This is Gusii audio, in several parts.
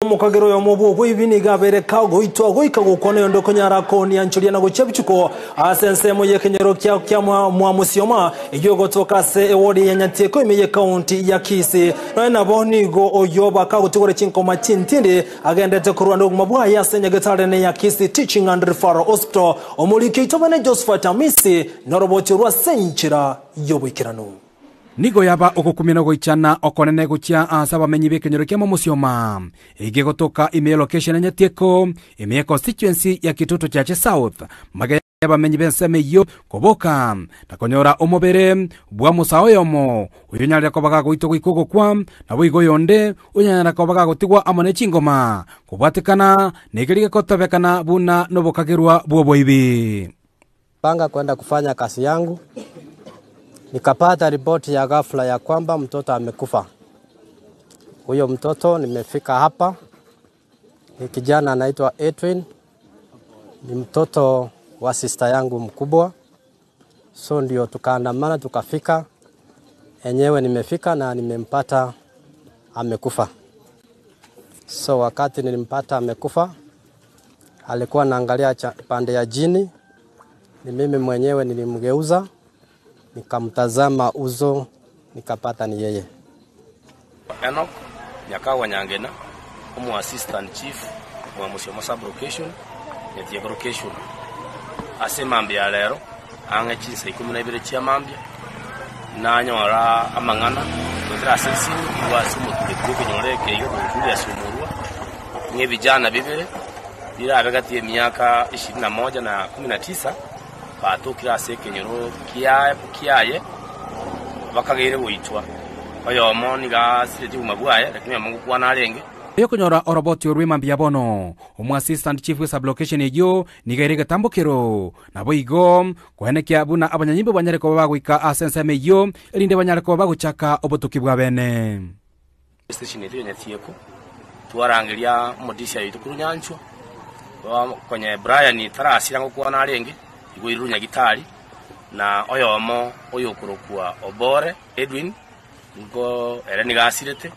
Omokagera oyomo bw'oboibi nigo abeire kagoitwa goika gokwana oyonde okonyara konianchoria na gochia bichuko ase ensemo y'ekenyoro kia kia Mwamusioma eyio egotoka ase ewodi ya Nyatieko ime y'ekaunti ya Kisii. Nonya nabo nigo oyio bakagotigora chinkoma chintindi agendete korwana obogima bwaye ase nyagetari ene ya Kisii Teaching and Referral Hospital. Omoriki oito bene Josephat Amisi noroboti orwo ase enchera y'oboikeranu. Nigo yaba ogokumia na ogoichana okonene gochia aase abamenyi b'ekenyoro kia Momosioma, ege gotoka ime y'elocation ya Nyatieko, ime ye constituency ya Kitutu Chache South, magega y'abamenyi b'ensemo eyio koboka na konyora omobere bwa omosae oyomo oyonyarire koba gagoitwa goika ogokwa, naboigo oyonde onyanyare koba gagotigwa amo ne chingoma, kobwatekana nekeria gegotebekana buna nobokagerwa bw'oboibi. Panga kwenda kufanya kazi yangu, nikapata ripoti ya ghafla ya kwamba mtoto amekufa. Huyo mtoto nimefika hapa, ni kijana anaitwa Edwin, ni mtoto wa sister yangu mkubwa, so ndio tukaandamana tukafika. Enyewe nimefika na nimempata amekufa. So wakati nilimpata amekufa, alikuwa anaangalia pande ya jini, ni mimi mwenyewe nilimgeuza, nikamtazama uso, nikapata ni yeye. Enock Nyakawa Nyangena, omo assistant chief mwa Musyomo sub location, Nyatieko location, ase mambia ya rero ang'e chinsa ikomi na ibere chia mambia, nanyora amang'ana goetera ase esimi korwa ase omotureti bw'ekenyoro eke iga korwa Julius Omorua, ng'a ebijana bibere birabe gati y'emiaka ishirini na moja na kumi na tisa batokire ase ekenyoro kiaye bakageire goitwa. Oyomo nigo asiretie obogima bwaye, lakini oyomo ngokwana arenge. Oyokonyora oroboti orwe mambia bono, omoassistant chief bwe sub-location eyio nigo ere egetambokero. Naboigo, koenekia buna abanyanyimbo banyare koba bagoika ase ensemo eyio, erinde banyare koba bagochaka obotuki bwa bene. Estation yaito ya Nyatieko, twarangeria omodisia oito korwa Nyanchwa, konye Brian tarasira ngokwana arenge, igo oirwe Nyagitari, na oyomo oyokorokwa Obore Edwin, nigo ere nigo asirete,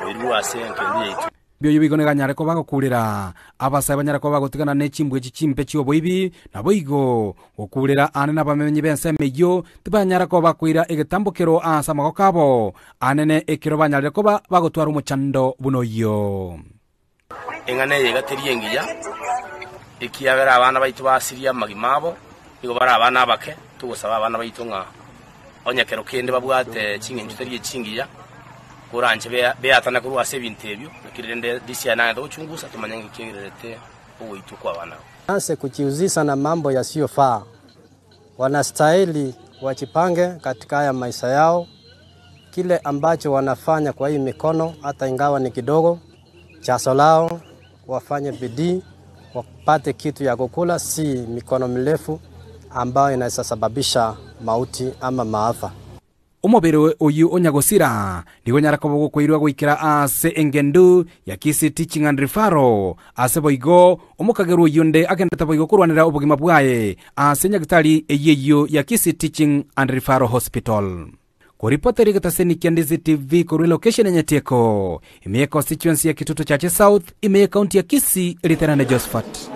oirwe ase enkendu yaito. Oyo boigo nigo anyare koba agokuurera abasae banyare koba bagotigana ne chimbwa echi chimbe chi'oboibi, naboigo gokuurera aane nabamenyi b'ensemo eyio tibanyara koba bakoira egetambo kero ase amagoko abo anene ekero banyarire koba bagotwara omochando buna oyio. Eng'ana eye iga teri engiya, ekiagera abana baito basirie amagima abo, nigo bare abana abake. Togosaba abana baito ng'a onye kero kende babwate ching'encho tari echingiya, koranche beatane korwa ase ebinto ebio, naki rende DCI nagete gochungusa tomanye ng'aki kegererete ogoitwa kw'abana aba. Anse kujihusisha na mambo yasiyofaa, wanastahili wajipange katika haya maisha yao, kile ambacho wanafanya kwa hii mikono hata ingawa ni kidogo, jasho lao wafanye bidii wapate kitu ya kukula, si mikono mirefu ambayo inaweza sababisha mauti ama maafa. Omobere oyio o nyagosira nigo onyare koba ogokoirwa goikera aase engendu ya Kisii Teaching and Referral, ase boigo omokagerwa oyio onde agendete boigo korwanera obogima bwaye ase nyagitari eyio eyio ya Kisii Teaching and Referral Hospital. Koripotera egetaseni kia Ndizi TV korwa elocation ya Nyatieko, ime ye constituency ya Kitutu Chache South, ime ye county ya Kisii, erieta riane Josephat.